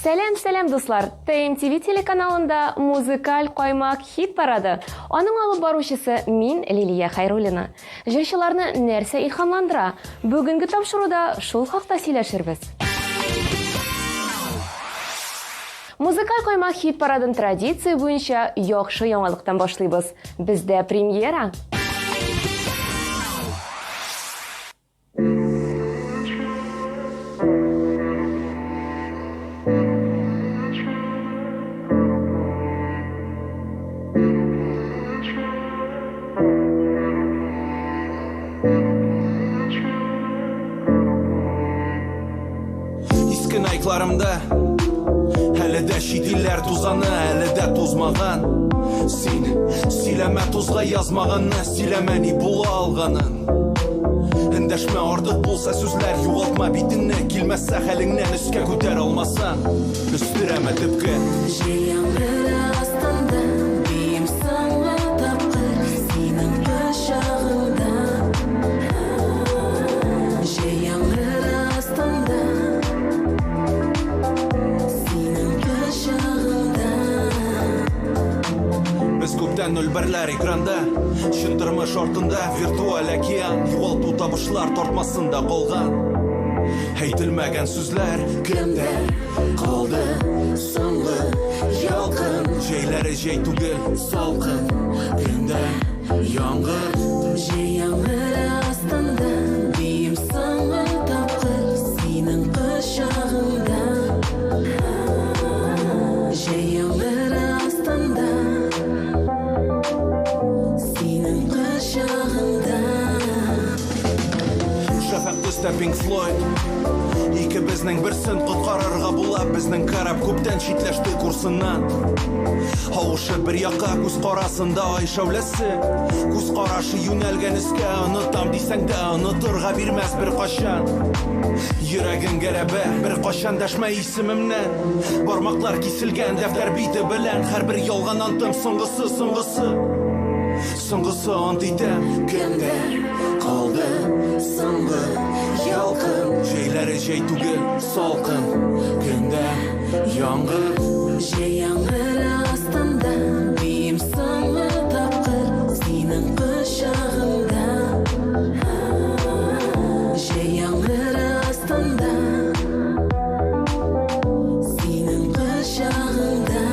Сәлам, сәлам, дуслар! ТМТВ телеканалында музыкаль каймак хит парады. Аның алып баручысы мин, Лилия Хайруллина. Җырчыларны нәрсә илһамландыра? Бүгенге тапшыруда шул хакта сөйләшербез. Музыкаль каймак хит парадын традиция буенча яхшы яңалыктан башлыйбыз. Бездә премьера. Иске найкларымда Әле дә чит илләр тузаны, әле дә тузмаган. Син сөйләмә тузга язмаганны, сөйләмә ни була алганын. Эндәшмә артык булса сүзләр, югалтма битеңне, килмәсә хәлеңнән өскә күтәр алмасаң, өстерәмә төпкә. Җил яңгыры астында биим соңгы тапкыр синең кочагыңда. Җил яңгыры астында синең кочагыңда. Без күптән ноль берләр экранда, чын тормыш артында виртуаль океан, югалту табышлар тартмасында калган. Әйтелмәгән сүзләр кемдә калды соңгы ялкын? Җәйләре җәй түгел, салкын, көндә яңгыр. Җәй яңгыры астында биим соңгы тапкыр синең кочагыңда. Җәй яңгыры астында синең кочагыңда. Шәфәкъ төстә Pink Floyd. Икебезнең берсен коткарырга була. Безнең кораб күптән читләште курсыннан. Авышы бер якка, күз карасында ай шәүләсе. Күз карашы юнәлгән өскә, онытам дисәң дә онытырга бирмәс бер кашан. Йөрәгең гәрәбә, бер кашан дәшмә исемемнән. Бармаклар киселгән дәфтәр бите белән, һәрбер ялган антым соңгысы, соңгысы. Соңгысы ант итәм, кемдә калды соңгы ялкын? Җәйләре җәй түгел, салкын, көндә яңгыр. Җәй яңгыры астында биим соңгы тапкыр синең кочагыңда. Җәй яңгыры астында синең кочагыңда.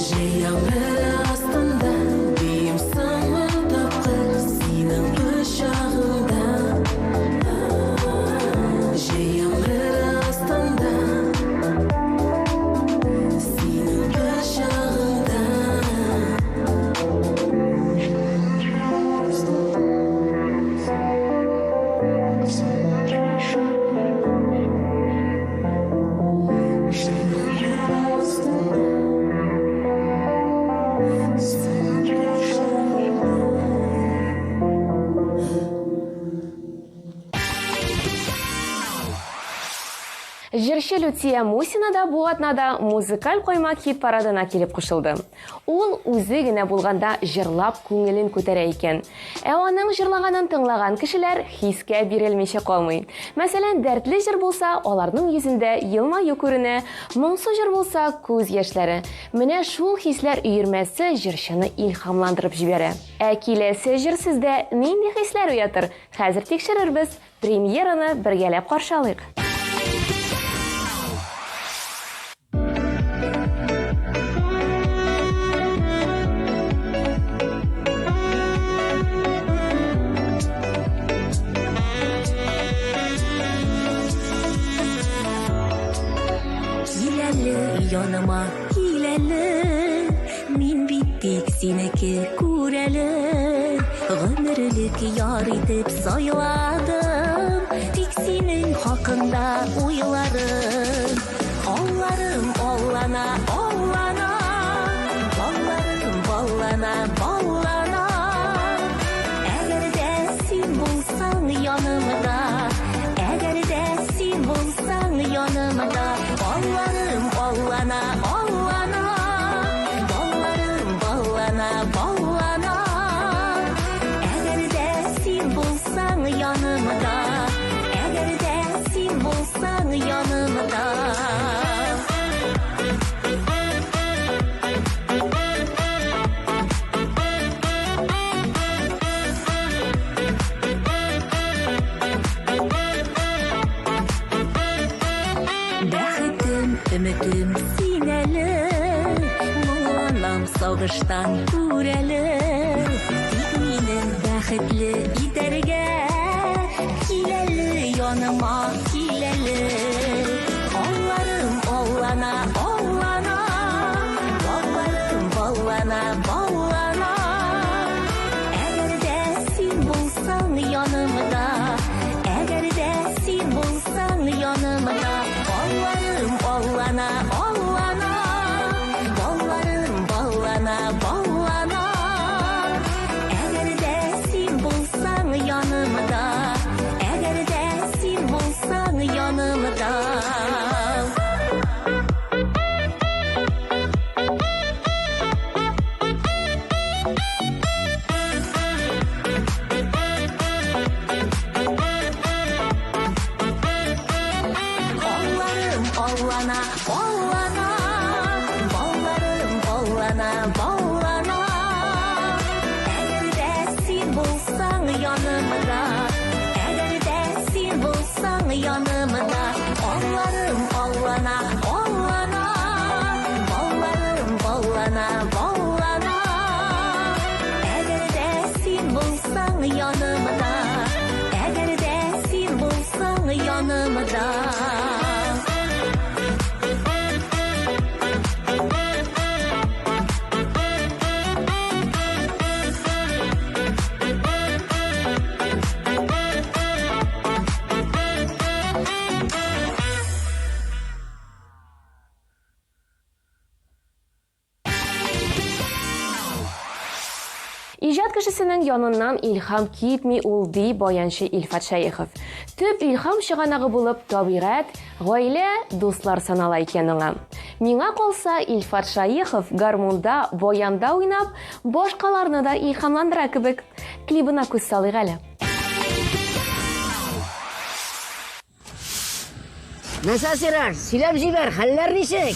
Җәй яңгыры астында биим соңгы тапкыр синең кочагыңда. Җәй яңгыры астында синең кочагыңда. Җырчы Лүтия Мусина да бу атнада музыкаль каймак хит парадына килеп кушылды. Ул үзе генә булганда җырлап күңелен күтәрә икән. Ә аның җырлаганын тыңлаган кешеләр хискә бирелмичә калмый. Мәсәлән, дәртле җыр булса, аларның йөзендә елмаю күренә, моңсу җыр булса, күз яшьләре. Менә шул хисләр өермәсе җырчыны илһамландырып җибәрә. Ә киләсе җыр сездә нинди хисләр уятыр? Хәзер тикшерербез. Премьераны бергәләп каршы алыйк. Кил әле яныма, кил әле, мин бит тик синеке, күр әле. Гомерлек яр итеп сайладым, тик синең хакында уйларым. Алларым аллана, аллана, балларым баллана, баллана. Әгәр дә син булсаң янымда, әгәр дә син булсаң янымда, алларым аллана, аллана. сагыштан күрәле. Тик мине бәхетле итәргә киләле яныма, киләле. Алларым аллана, аллана, балларым баллана, баллана. Әгәр дә син булсаң янымда, әгәр дә син булсаң янымда, алларым аллана, аллана, балларым баллана, баллана. Әгәр дә син булсаң янымда, әгәр дә син булсаң янымда. Алларым аллана, аллана, балларым баллана, баллана. Әгәр дә син булсаң янымда, әгәр дә син булсаң янымда, алларым аллана, аллана, балларым баллана, баллана. Әгәр дә син булсаң янымда, әгәр дә син булсаң янымда. Иҗат кешесенең яныннан илһам китми ул, ди баянчы Илфат Шәехов. Төп илһам чыганагы булып табигать, гаилә, дуслар санала икән аңа. Миңа калса, Илфат Шәехов гармунда, баянда уйнап, башкаларны да илһамландыра кебек. Клибына күз салыйк әле. Нәрсә, Сираж, сөйләп җибәр, хәлләр ничек?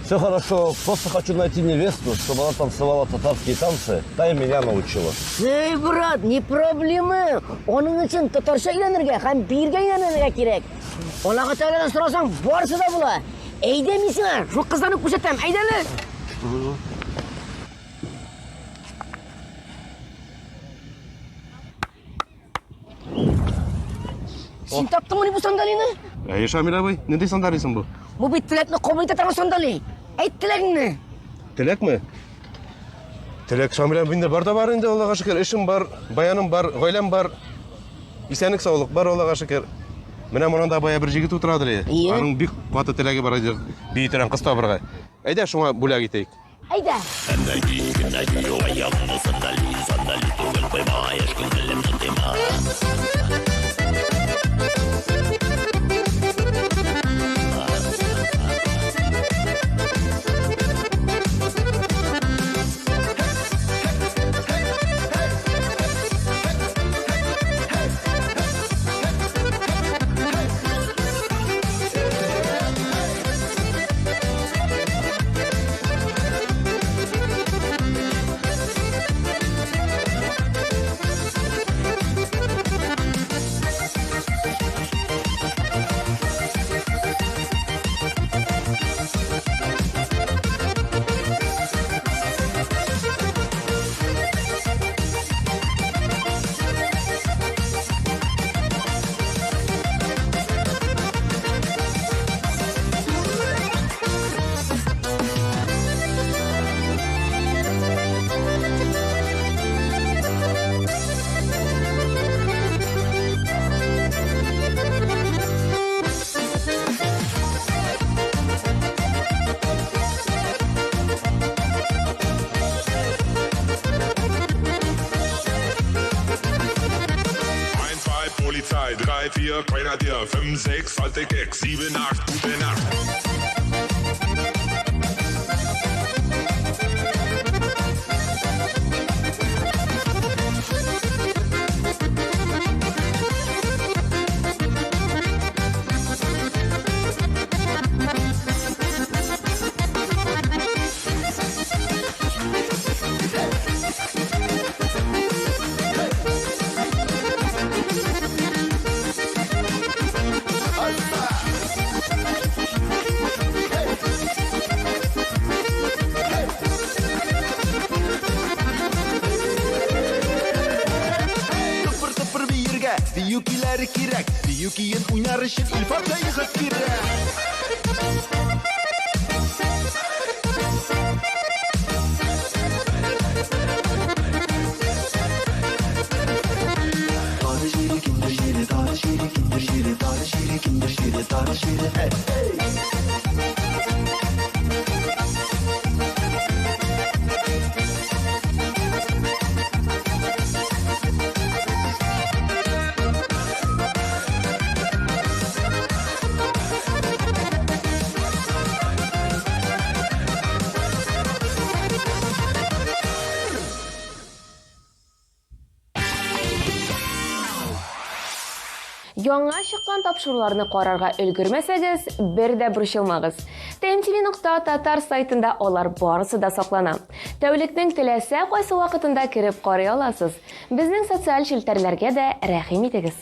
Все хорошо, просто хочу найти невесту, чтобы она танцевала татарские танцы, та и меня научила. Эй, брат, не проблема. Аның өчен татарча өйрәнергә һәм биергә өйрәнергә кирәк. Аллаһы Тәгаләдән сорасаң, барысы да була. Әйдә мин сиңа шул кызларны күрсәтәм, әйдә әле. Син таптыңмыни бу сандалины? Әйе, Шамил абый, нинди сандалисың бу? Бу бит теләкне кабул итә торган сандали. Әйт теләгеңне. Теләкме? Теләк, Шамил абый, миндә бар да бар инде, Аллага шөкер. Эшем бар, баяным бар, гаиләм бар. Исәнлек, саулык бар, Аллага шөкер. Менә монда бая бер җегет утыра әле. Әйе. Аның бик каты теләге бар иде, бии торган кыз табырга. Әйдә, шуңа бүләк итәйек. Әйдә. Eins, zwei, Polizei, drei, vier, Grenadier, fünf, sechs, alte Keck, sieben, acht, gute Nacht. Бию көйләре кирәк. Бию көен уйнар өчен Илфат Фәехов кирәк. Яңа чыккан тапшыруларны карарга өлгермәсәгез, бер дә борчылмагыз. tmtv.tatar сайтында алар барысы да саклана. Тәүлекнең теләсә кайсы вакытында кереп карый аласыз. Безнең социаль челтәрләргә дә рәхим итегез.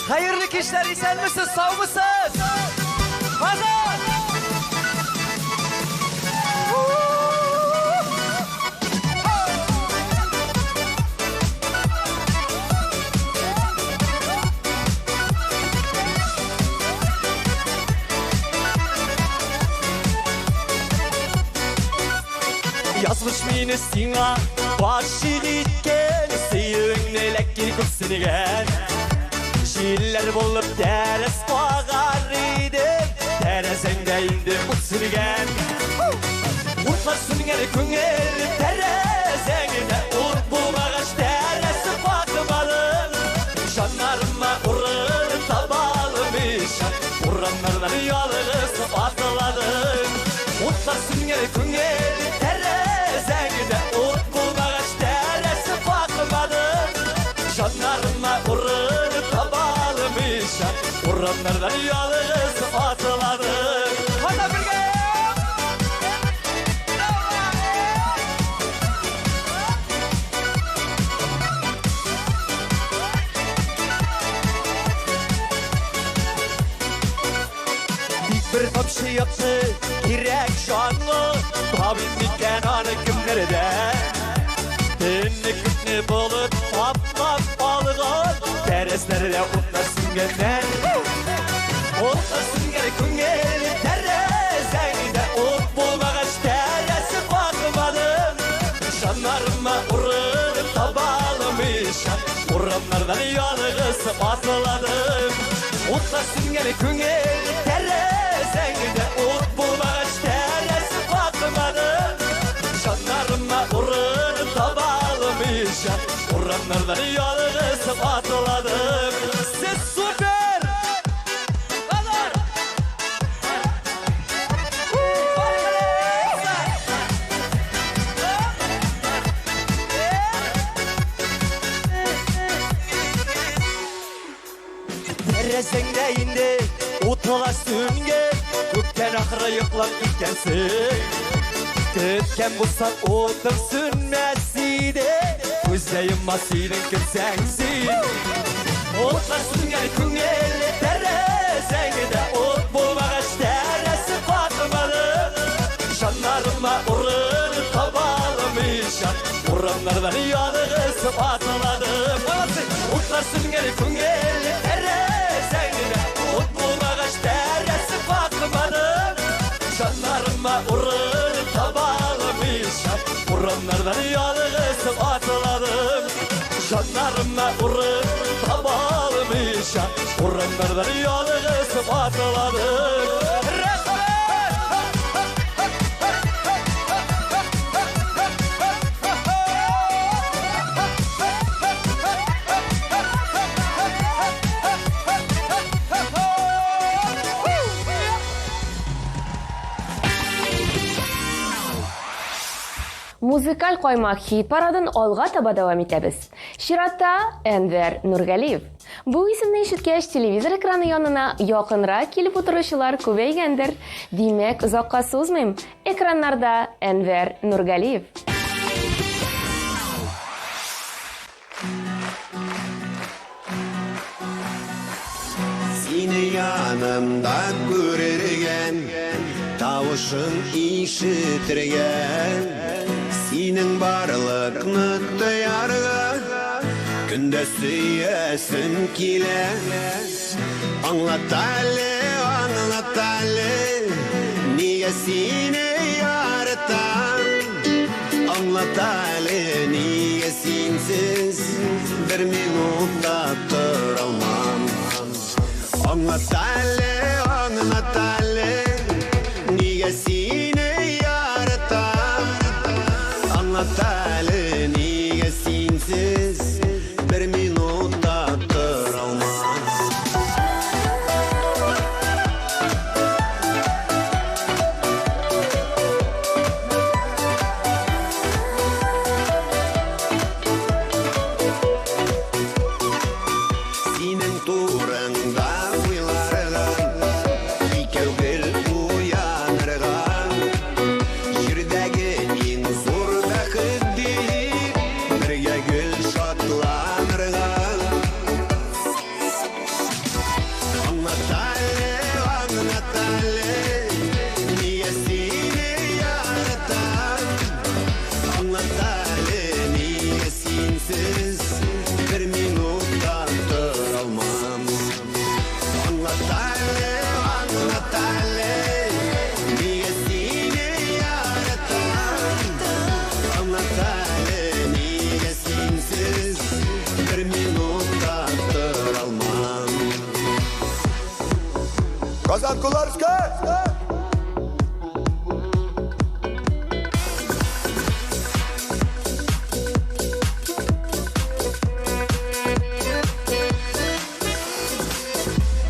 Хәерле кичләр, исәнмесез, саумысыз? Казан! Язмыш мине сиңа гашыйк иткән, сөюеңне ләкин күпсенгән. Җилләр булып тәрәз кагар идем, тәрәзәңдә инде ут сүнгән. Утлар сүнгән күңел тәрәзәңдә, ут булмагач тәрәз какмадым. Җаннарыма урын таба алмыйча, урамнардан ялгыз атладым. Утлар сүнгән күңел тәрәзәңдә, ут булмагач тәрәз какмадым. Җаннарыма урын таба алмыйча, урамнардан ялгыз атладым. Хата бергә! Тик бер тамчы якты кирәк җанлы, табып микән аны кемнәрдән? Төнне күкне болыт каплап алган, тәрәзләрдә утлар сүнгәннән. Утлар сүнгән күңел тәрәзәңдә, ут булмагач тәрәз какмадым. Җаннарыма урын таба алмыйча, урамнардан ялгыз атладым. Утлар сүнгән күңел тәрәзәңдә, ут булмагач тәрәз какмадым. Җаннарыма урын таба алмыйча, урамнардан ялгыз атладым. Сез супер! Алар! Тәрәзәңдә инде утлар сүнгән, күптән ахры йоклап киткәнсең. Көткән булсаң утың сүнмәс иде, күз дә йоммас идең көтсәң син. Утлар сүнгән күңел тәрәзәңдә, ут булмагач тәрәз какмадым. Җаннарыма урын таба алмыйча, урамнардан ялгыз атладым. Молодцы! Утлар сүнгән күңел тәрәзәңдә, ут булмагач тәрәз какмадым. Җаннарыма урын таба алмыйча, урамнардан ялгыз атладым. Җаннарыма урын таба алмыйча, урамнардан ялгыз атладым. Рәхмәт! Музыкаль каймак хит парадын алга таба дәвам итәбез. Чиратта Әнвәр Нургалиев. Бу исемне ишеткәч, телевизор экраны янына якынрак килеп утыручылар күбәйгәндер. Димәк, озакка сузмыйм. Экраннарда Әнвәр Нургалиев. Сине янымда күрергә. Тавышың ишетергә, синең барлыкны тоярга, көндә сөясем килә. Аңлат әле, аңлат әле, нигә сине яратам? Аңлат әле, нигә синсез бер минут та тора алмам? Аңлат әле, аңлат әле, нигә сине яратам? Аңлат әле, нигә синсез бер минут та тора алмам? Синең турыңда уйларга, икәү гел уянырга, җирдәге иң зур бәхет дип, бергә гел шатланырга. Аңлат әле, аңлат әле, нигә сине яратам? Аңлат әле, нигә синсез бер минут та тора алмам? Аңлат әле, аңлат әле, нигә сине яратам? Аңлат әле, нигә синсез бер минут та тора алмам? Казан Куларска!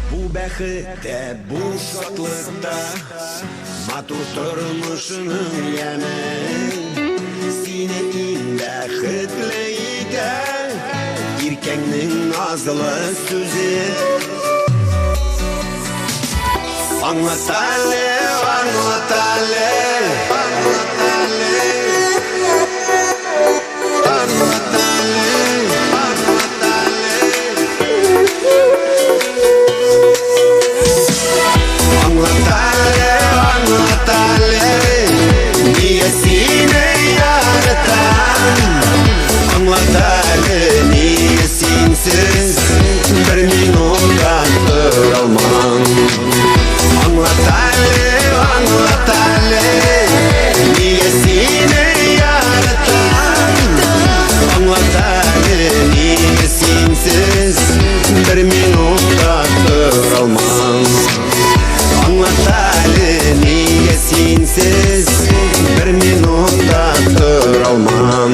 Бу бәхеттә, бу шатлыкта, матур тормышның яме сине иң бәхетле итә, иркәңнең назлы сүзе. Аңлат әле, аңлат әле, аңлат әле, аңлат әле, аңлат әле. Аңлат әле, аңлат әле, нигә сине яратам? Аңлат әле, нигә синсез бер минут та тора алмам? Аңлат әле, аңлат әле, нигә сине яратам? Аңлат әле, нигә синсез бер минут та тора алмам? Аңлат әле, нигә синсез бер минут та тора алмам?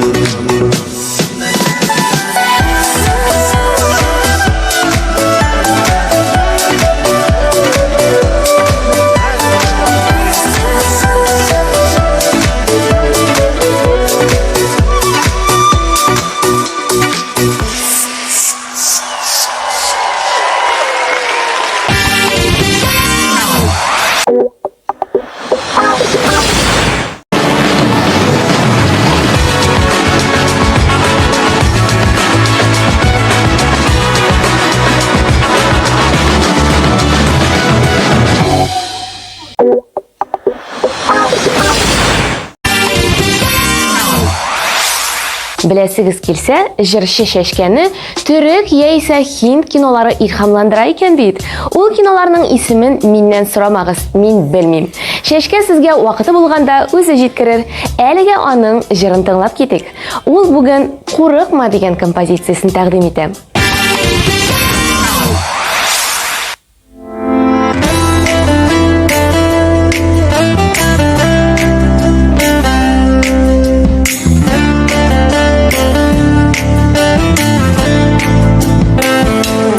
Беләсегез килсә, җырчы Чәчкәне төрек яисә һинд кинолары илһамландыра икән бит. Ул киноларның исемен миннән сорамагыз, мин белмим. Чәчкә сезгә вакыты булганда үзе җиткерер. Әлегә аның җырын тыңлап китик. Ул бүген Курыкма дигән композициясен тәкъдим итә.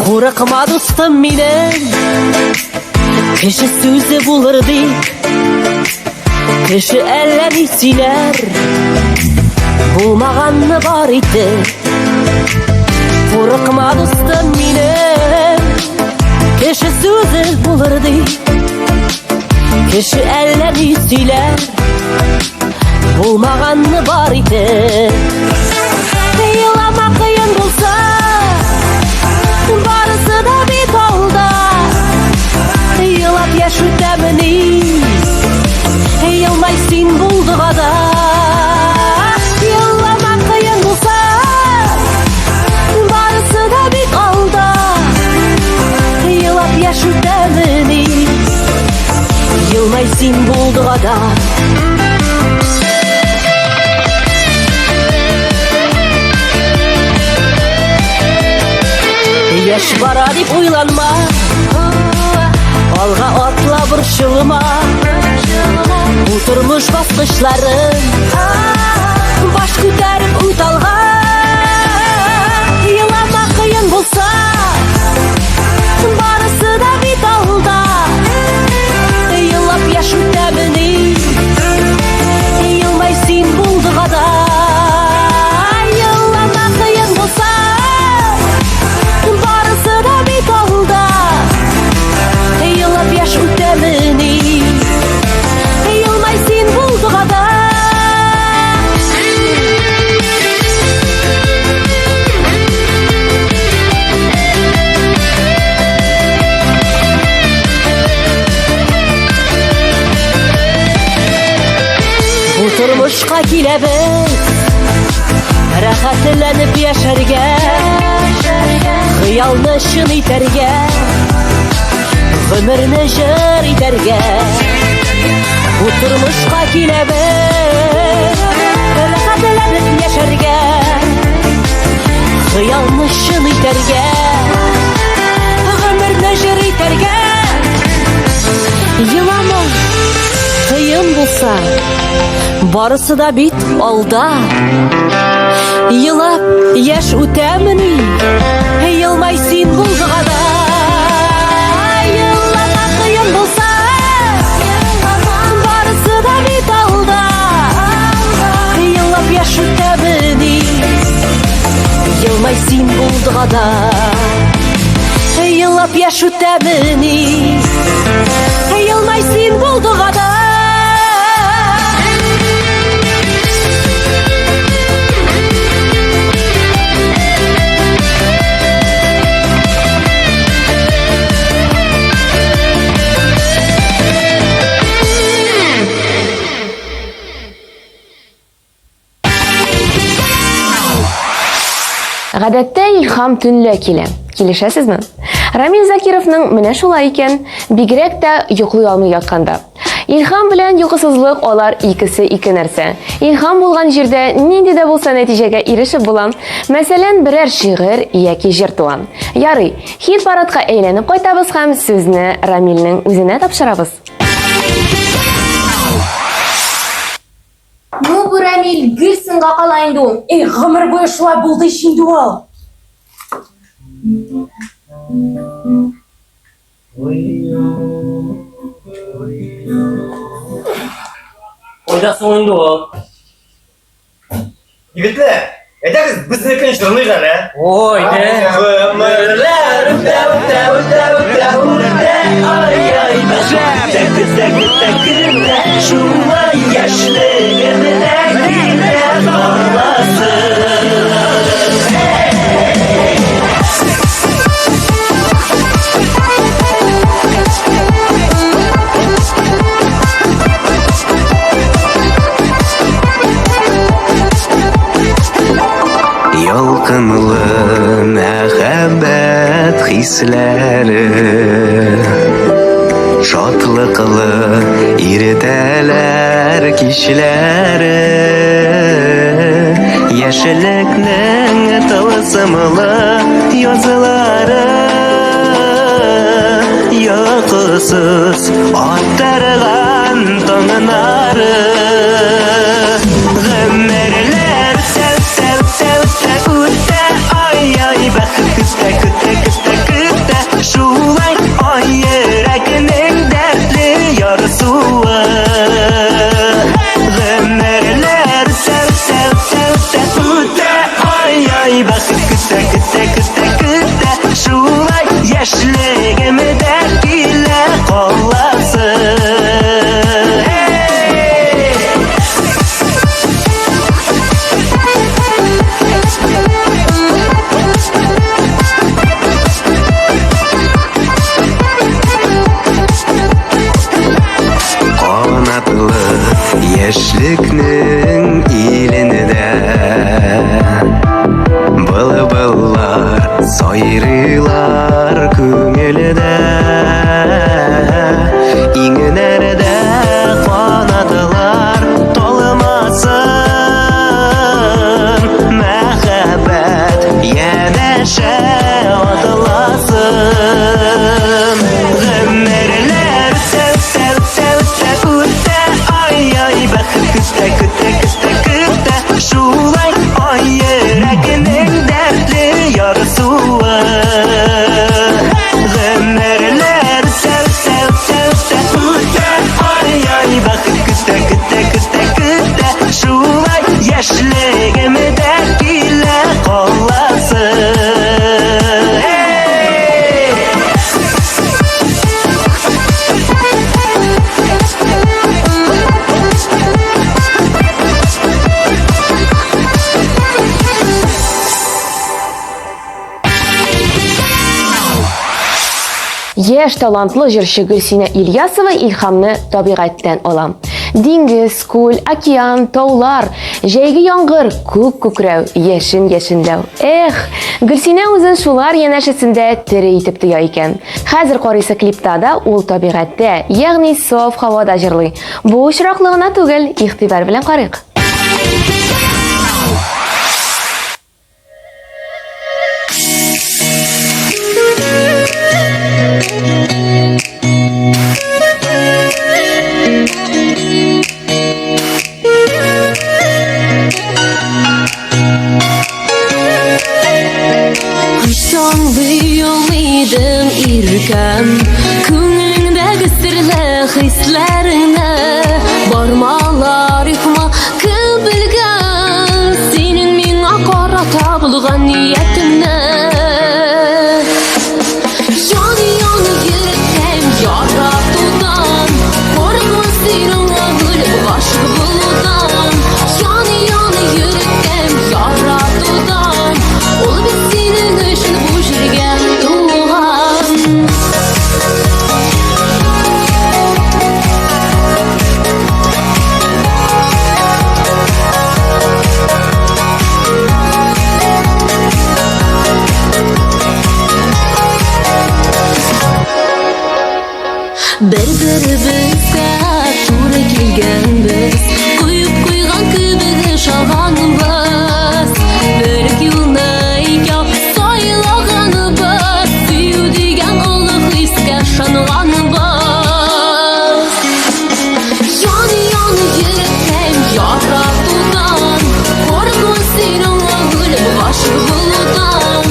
Курыкма, дустым минем, кеше сүзе булыр дип, кеше әллә ни сөйләр, булмаганны бар итеп. Курыкма, дустым минем, кеше сүзе булыр дип, кеше әллә ни сөйләр, булмаганны бар итеп. Елама кыен булса, барысы да бит алда. Елап яшь үтәмени? Елмай син булдыга да. Яшь бара дип уйланма, алга атла, борчылма. Бу тормыш баскычларын баш күтәреп үт алга. Елама кыен булса, барысы да бит алда. Елап яшь үтәмени, елмай син булдыга да. Елама кыен булса, барысы да бит алда. Елап яшь үтәмени, елмай син булдыга да. Бу тормышка киләбез рәхәтләнеп яшәргә, хыялны чын итәргә, гомерне җыр итәргә. Бу тормышка киләбез рәхәтләнеп яшәргә, хыялны чын итәргә, гомерне җыр итәргә. Елама, кыен булса, барысы да бит алда. Елап яшь үтәмени, елмай син булдыга да. Елама кыен булса, барысы да бит алда. Елап яшь үтәмени, елмай син булдыга да. Елап яшь үтәмени, елмай син булдыга да. Гадәттә илһам төнлә килә. Килешәсезме? Рамил Закировның менә шулай икән, бигрәк тә йоклый алмый ятканда. Илһам белән йокысызлык алар икесе ике нәрсә. Илһам булган җирдә нинди дә булса нәтиҗәгә ирешеп була. Мәсәлән, берәр шигырь яки җыр туа. Ярый, хит-парадка әйләнеп кайтабыз һәм сүзне Рамилнең үзенә тапшырабыз. Ну, бу Рамил гел сынга кала инде ул. Эй, гомер буе шулай булды ич инде ул. Кайда соң инде ул? Егетләр, әйдәгез безнекен җырлыйк әле. Ой, дә. Гомерләр үтә, үтә, үтә, үтә, үтә, ай-ай, бәхет көтә, көтә, көтә, шулай яшьлегемдә килә каласы. Ялкынлы мәхәббәт хисләре Шатлыклы иртәләр, кичләре Яшьлекнең тылсымлы язлары Йокысыз аттырган таңнары Гомерләр үтә, үтә, үтә, үтә, үтә, ай-ай, бәхет көтә, көтә, көтә, көтә, шулай ай йөрәкнең дәртле ярсуы. Гомерләр үтә, үтә, үтә, үтә, үтә, ай-ай, бәхет көтә, көтә, көтә, көтә, шулай яшьлегемдә килә каласы. Hey! Яшь талантлы җырчы Гөлсинә Ильясова илһамны табигатьтән ала. Диңгез, күл, океан, таулар, җәйге яңгыр, күк күкрәү, яшен яшенләү. Эх, Гөлсинә үзен шулар янәшәсендә тере итеп тоя икән. Хәзер карыйсы клипта да ул табигатьтә, ягъни саф һавада җырлый. Бу очраклы гына түгел, игътибар белән карыйк. Иркәм, күңелеңдәге серле хисләреңне Бармалар ихма, кем белгән Синең миңа карата булган ниятеңне Ян ян йөрәктән яратудан Курыкма син аңа гөлеп гашык булудан Ян ян йөрәктән яратудан Ул бит синең өчен бу җиргә туган. Бер-беребезгә туры килгәнбез, Коеп куйган кебек ошаганбыз. Бер юлны икәү сайлаганбыз, Сөю дигән олы хискә ышанганбыз. Ян-ян йөрәктән яратудан, Курыкма син аңа үлеп гашыйк булудан.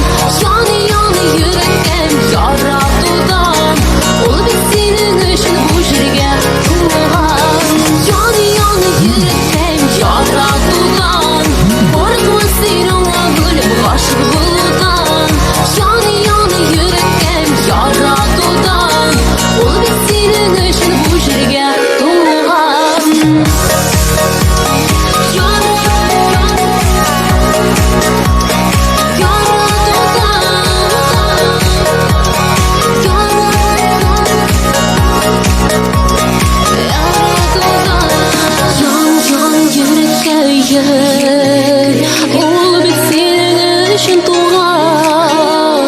Ян-ян йөрәктән яратудан, Ул бит синең өчен бу җиргә туган. Ян-ян йөрәктән яратудан, Курыкма син аңа үлеп гашыйк булудан. Ян-ян йөрәктән яратудан, Ул бит синең өчен бу җиргә туган. Ян-ян йөрәккәем, ул бит синең өчен туган.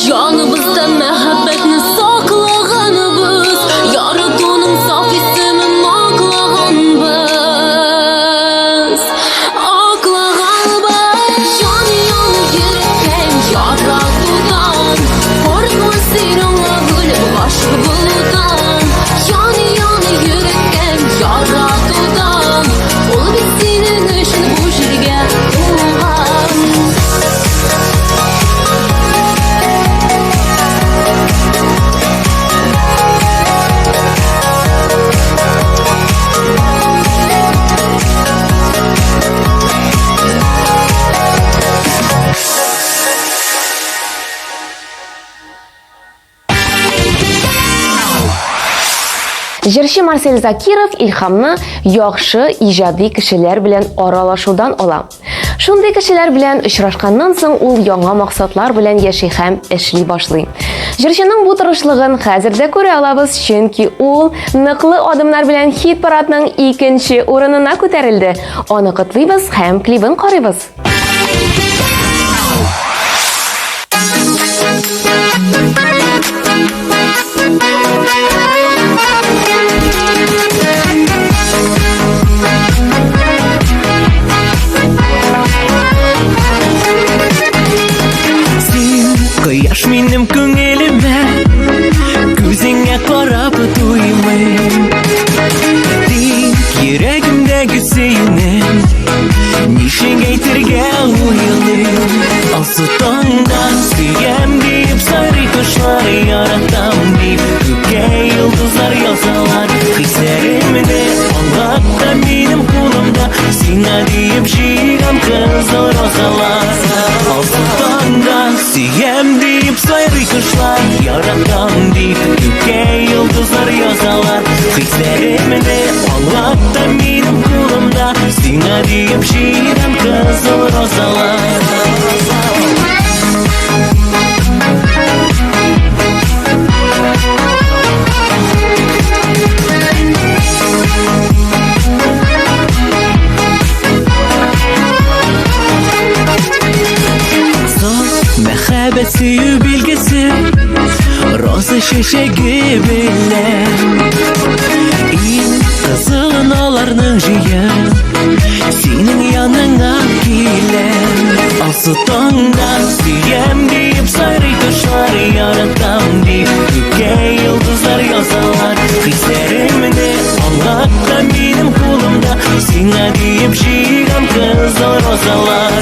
Җаныбызда мәхәббәтне саклаганбыз, яратуның саф исемен аклаганбыз. Аклаганбыз. Ян-ян йөрәккәем, яратудан, курыкма син аңа үлеп гашыйк булудан. Ян-ян йөрәккәем, яратудан, ул бит синең өчен бу җиргә туган. Җырчы Марсель Закиров илһамны яхшы иҗади кешеләр белән аралашудан ала. Шундый кешеләр белән очрашканнан соң ул яңа максатлар белән яши һәм эшли башлый. Җырчының бу тырышлыгын хәзер дә күрә алабыз, чөнки ул ныклы адымнар белән хит-парадның икенче урынына күтәрелде. Аны котлыйбыз һәм клибын карыйбыз. Син кояш минем күңелемә, Күзеңә карап туймыйм. Тик йөрәгемдәге сөюне Ничек әйтергә уйлыйм. Алсу таңда сөям дип сайрый кошлар, яратам дип күккә йолдызлар язалар. Хисләремне аңлап та минем кулымда сиңа диеп җыйган кызыл розалар. Алсу таңда сөям дип сайрый кошлар, яратам дип күккә йолдызлар язалар. Хисләремне аңлап та минем кулымда сиңа диеп җыйган кызыл розалар. чәчәге белән. Иң кызылын аларның җыеп, синең яныңа киләм. Алсу таңда сөям диеп сайрый кошлар, яратам дип күккә йолдызлар язалар. Хисләремне аңлат та минем кулымда, сиңа диеп җыйган кызыл розалар.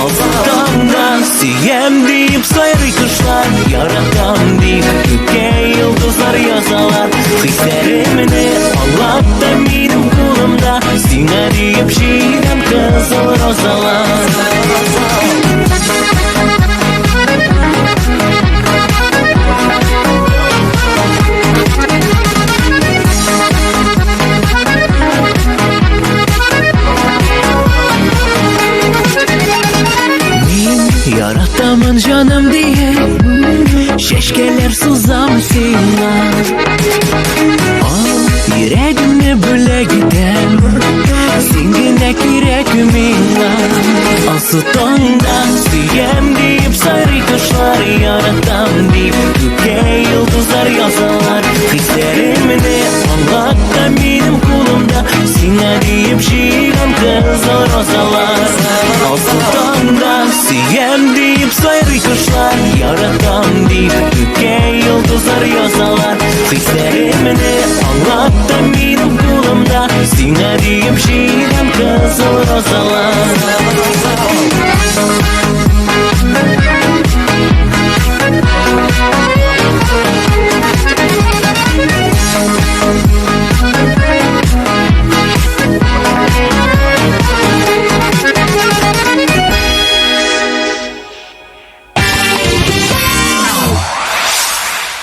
Алсу таңда сөям диеп сайрый кошлар, яратам дип күккә йолдызлар язалар. Хисләремне аңлат та минем кулымда, сиңа диеп җыйган кызыл розалар. Мин яратамын җаным диеп, чәчкәләр сузам сиңа. Ал йөрәгемне бүләк итәм, син генә кирәк миңа. Алсу таңда сөям диеп сайрый кошлар, яратам дип күккә йолдызлар язалар. Хисләремне аңлат та минем кулымда, сиңа диеп җыйган кызыл розалар. Алсу таңда сөям диеп сайрый кошлар, яратам дип күккә йолдызлар язалар. Хисләремне аңлат та минем кулымда, сиңа диеп җыйган кызыл розалар.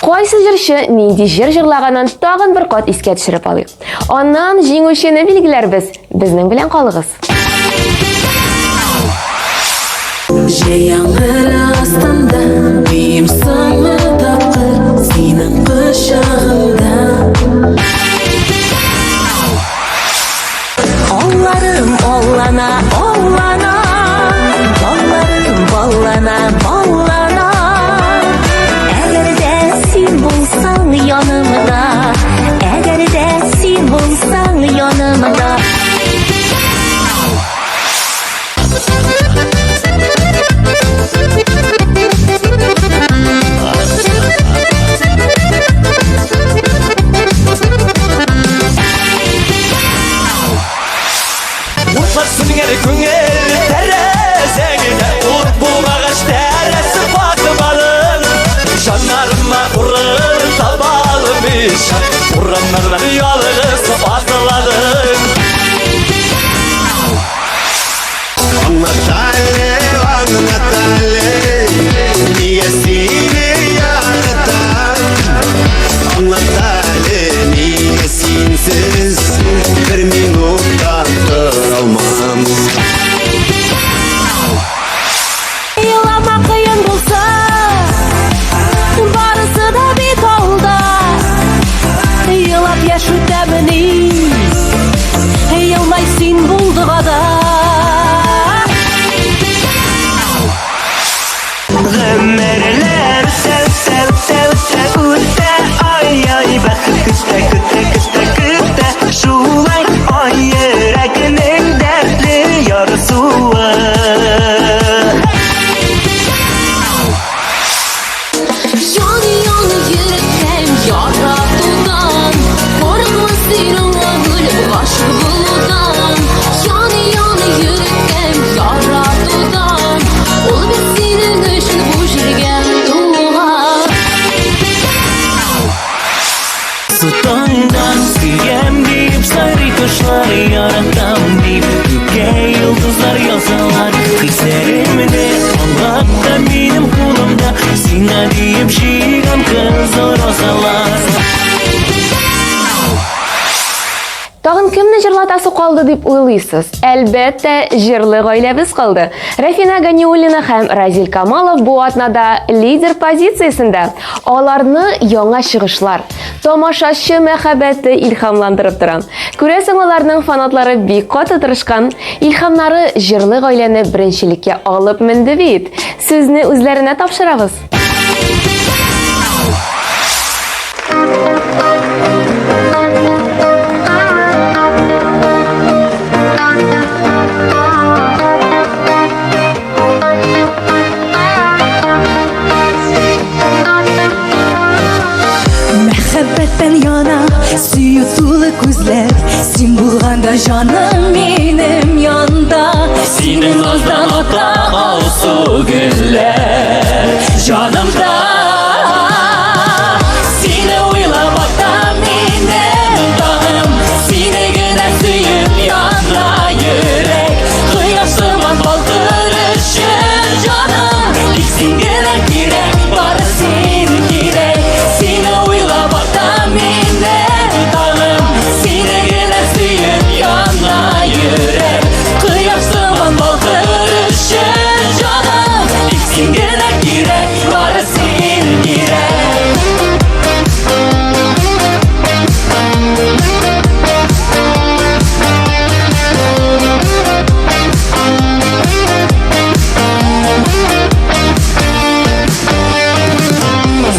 Кайсы җырчы нинди җыр җырлаганын тагын бер кат искә төшереп алыйк. Аннан җиңүчене билгеләрбез. Безнең белән калыгыз. Җәй яңгыры астында биим соңгы тапкыр синең кочагыңда. Алларым аллана, аллана, балларым баллана, баллана. Әгәр дә син булсаң янымда, әгәр дә син булсаң янымда. Утлар сүнгән күңел тәрәзәңдә, ут булмагач тәрәзә ватмадың. Жанарыма урын таба алмыйча, урамнардан ялгыз атладым. Аңлат әле, аңлат әле, нигә сине яратам. Аңлат әле, нигә синсез бер минут та тора алмам. Елама кыен булса, барысы да бит алда. Елап яшь үтәмени, елмай син булдыгада. Гомерләр үтә, үтә, үтә, үтә, үтә, ай-ай, бәхет көтә, көтә, көтә, көтә, шулай ай йөрәгенең дәртле ярсуы. Ян-ян йөрәктән яратудан, Курыкма син аңа гөл гашыйк булудан. Ян-ян йөрәктән яратудан, Ул бит синең өчен бу җиргә туган. Алсу таңда сөям диеп сайрый кошлар, яратам дип күккә йолдызлар язалар. Хисләремне аңлат та минем кулымда, сиңа диеп җыйган кызыл розалар. Тагын кемне җырлатасы калды дип уйлыйсыз? Әлбәттә, җырлы гаиләбез калды. Рәфинә Ганиуллина һәм Разил Камалов бу атнада лидер позициясендә. Аларны яңа чыгышлар, тамашачы мәхәббәте илһамландырып тора. Күрәсең, аларның фанатлары бик каты тырышкан. Илһамнары җырлы гаиләне беренчелеккә алып менде бит. Сүзне үзләренә тапшырабыз. Мәхәббәттән яна сөю тулы күзләр. Син булганда җаным минем янда. Синең наздан ата алсу гөлләр җанымда. Сине уйлап ата минем таңым, сине генә сөеп яна йөрәк. Кояш сыман балкыр өчен җаным, тик син генә кирәк, бары син кирәк. Сине уйлап ата минем таңым, сине генә сөеп яна йөрәк. Кояш сыман балкыр өчен җаным, тик син генә кирәк, бары син кирәк.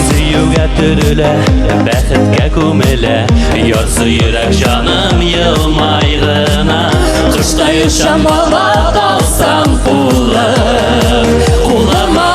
Сөюгә төрелә, бәхеткә күмелә, ярсу йөрәк җаным елмай гына. Коштай очам бала алсам кулым, кулыма.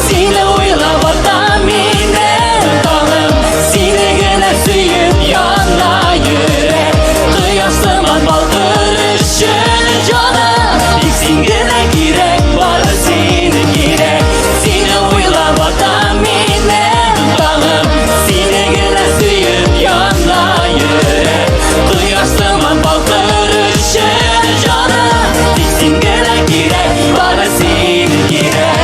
Сине уйлап ата минем таңым, сине генә сөеп яна йөрәк. Кояш сыман балкыр өчен җаным, тик син генә кирәк, бары син кирәк. Сине уйлап ата минем таңым, сине генә сөеп яна йөрәк. Кояш сыман балкыр өчен җаным, тик син генә кирәк, бары син кирәк.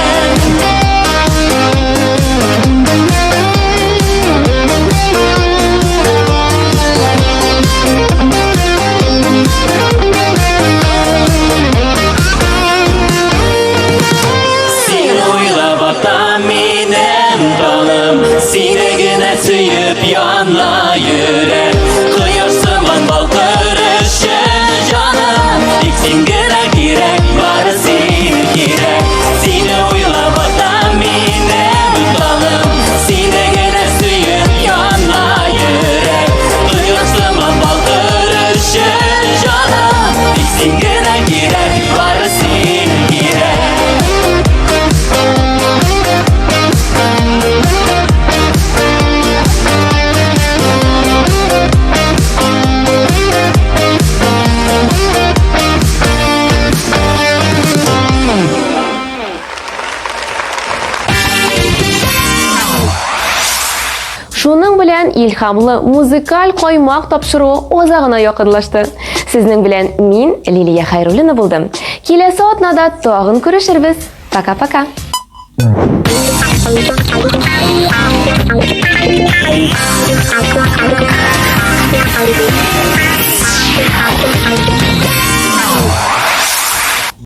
Сине уйлап ата минем таңым, сине генә сөеп яна йөрәк. Кояш сыман балкыр өчен җаным, тик син генә кирәк, бары син кирәк. Сине уйлап ата минем таңым, сине генә сөеп яна йөрәк. Кояш сыман балкыр өчен җаным, тик син генә кирәк, бары син кирәк. Шуның белән илһамлы музыкаль каймак тапшыруы азагына якынлашты. Сезнең белән мин, Лилия Хәйруллина булдым. Киләсе атнада тагын күрешербез. Пока-пока.